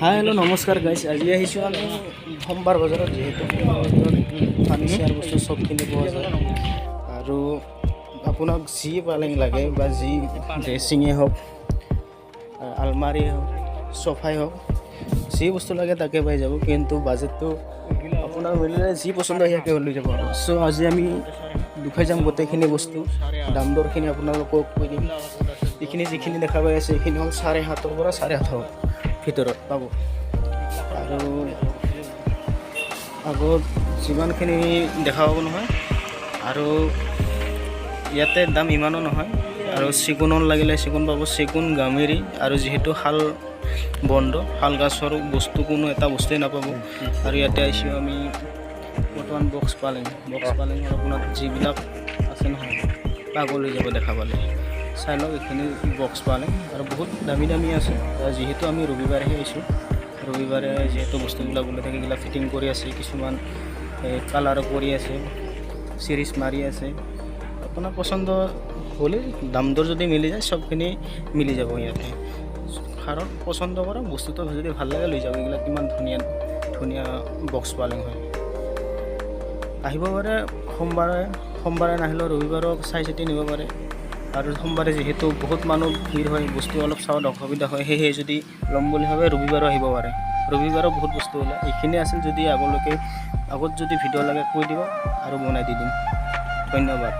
হাই, hello', নমস্কাৰ গাইছ। আজি আহিছোঁ আমি সোমবাৰ বজাৰত। যিহেতু সোমবাৰ বজাৰত ফাৰ্নিচাৰ বস্তু চবখিনি পোৱা যায় আৰু আপোনাক যি পালেং লাগে বা যি ড্ৰেছিঙেই হওক, আলমাৰী হওক, চফাই হওক, যি বস্তু লাগে তাকে পাই যাব। কিন্তু বাজেটটো আপোনাৰ মিলিলে যি পচন্দ হয় সেয়াকে লৈ যাব। আৰু চ' আজি আমি দেখুৱাই যাম গোটেইখিনি বস্তু, দাম দৰখিনি আপোনালোকক কৈ দিম। এইখিনি যিখিনি দেখা পাই আছে, এইখিনি হ'ল 7.5ৰ পৰা 8.5ৰ ভিতৰত পাব। আৰু আগত যিমানখিনি দেখা পাব নহয়, আৰু ইয়াতে দাম ইমানো নহয়। আৰু চেগুনৰ লাগিলে চেগুন পাব, চেগুন, গামেৰি। আৰু যিহেতু শাল বন্ধ, শাল গাছৰ বস্তু কোনো এটা বস্তুৱেই নাপাব। আৰু ইয়াতে আহিছোঁ আমি বৰ্তমান বক্স পালেং। বক্স পালেঙৰ আপোনাৰ যিবিলাক আছে নহয়, পাগল হৈ যাব দেখা পালে। চাই লওক, এইখিনি বক্স পালেং আৰু বহুত দামী দামী আছে। আৰু যিহেতু আমি ৰবিবাৰেহে আহিছোঁ, ৰবিবাৰে যিহেতু বস্তুবিলাক ওলাই থাকে। এইবিলাক ফিটিং কৰি আছে, কিছুমান কালাৰো কৰি আছে, চিৰিজ মাৰি আছে। আপোনাৰ পচন্দ হ'লে, দাম দৰ যদি মিলি যায়, চবখিনি মিলি যাব ইয়াতে। কাৰণ পচন্দ কৰক, বস্তুটো যদি ভাল লাগে লৈ যাব। এইবিলাক কিমান ধুনীয়া ধুনীয়া বক্স পালেং হয়। আহিব পাৰে সোমবাৰে। সোমবাৰে নাহিলেও ৰবিবাৰেও চাই চিতি নিব পাৰে। আৰু সোমবাৰে যিহেতু বহুত মানুহ ভিৰ হয়, বস্তু অলপ চাৱাত অসুবিধা হয়, সেয়েহে যদি ল'ম বুলি ভাবে ৰবিবাৰো আহিব পাৰে। ৰবিবাৰো বহুত বস্তু ওলায়। এইখিনি আছিল। যদি আগলৈকে আগত যদি ভিডিঅ' লাগে কৈ দিব আৰু বনাই দি দিম। ধন্যবাদ।